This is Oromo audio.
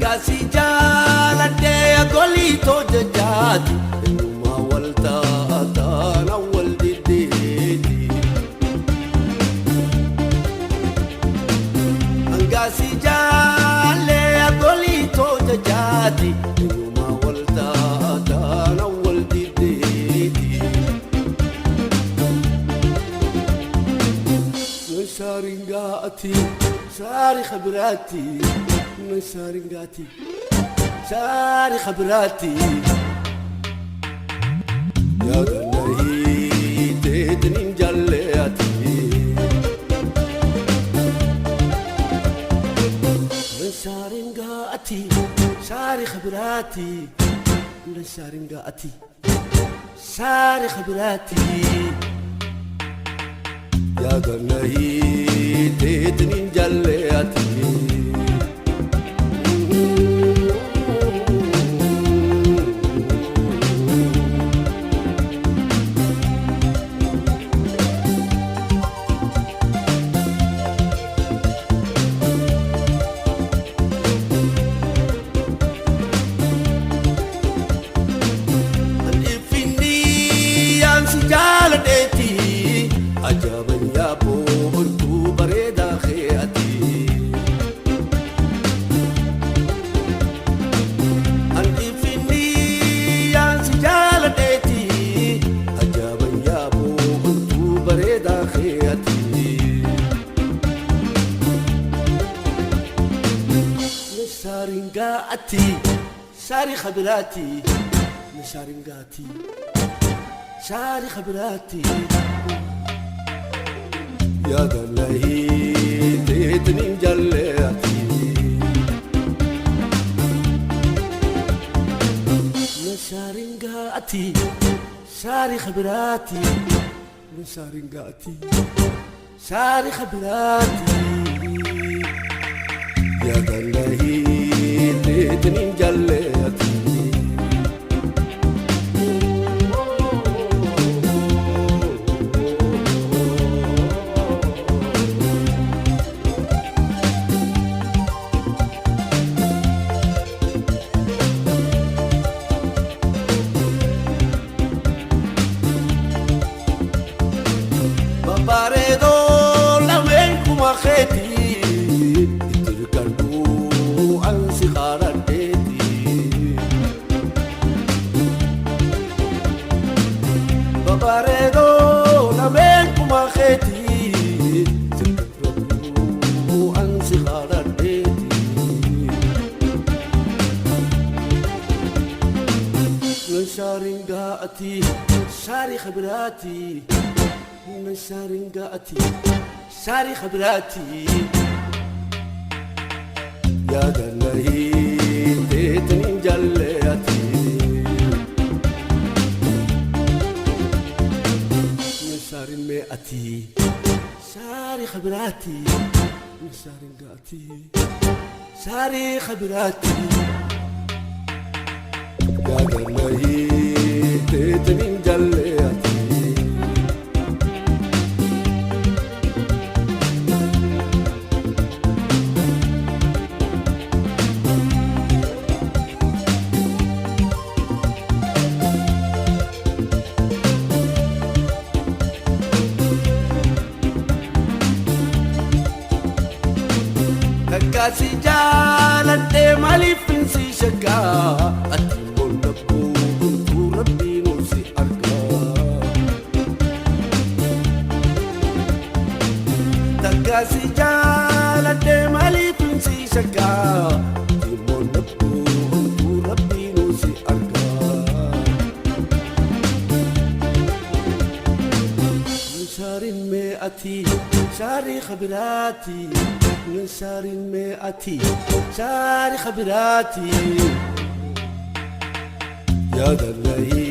Angaasi jaaladhee agoliitoo jajaati. Eenyummaa wal taataan awwal diddeeti. Angaasi jaalee agoliitoo jajaati. Eenyummaa wal taataan awwal diddeeti. Saaringaati saari khabiraati saaringaati saari khabiraati. Yaadannahii teetiniin jalleati. Saaringaati saari khabiraati saaringaati saari khabiraati. Yaadannahii teetiniin jalleati. Finni yaansi jaaladheeti ajaaban yaaboo bareedaa kee'ati. Finni yaansi jaaladheeti ajaaban yaaboo bareedaa kee'ati. Saaringaati saari khabiraati saaringaati saari khabiraati. Yaadannahii teetiniin jalleati. Saaringaati saari khabiraati saaringaati saari khabiraati. Yaadannahii teetiniin jalleati. Babbareedoo lameen kuma keetii itti hirkadhuu ansi qaadhadheeti. Babbareedoo lameen kuma keetii itti hirkadhuu ansi qaadhadheeti. Saaringaati saari khabiraati. Saaringaati saari khabiraati. Yaadannahii teetiniin jalleati. Saarin mee'ati saari khabiraati. Saaringaati saari khabiraati. Yaadannahii teetiniin jalleati. Kakkaasi jaaladhee maaliif si shakkaa ati boonna bu'uuntuu rabbiin si argaa. Kakkaasi jaaladhee maaliif si shakkaa ati boonna bu'uuntuu rabbiin si argaa. Saarin mee'ati saari khabiraati. Saarin mee'ati saari khabiraati. Yaadannahii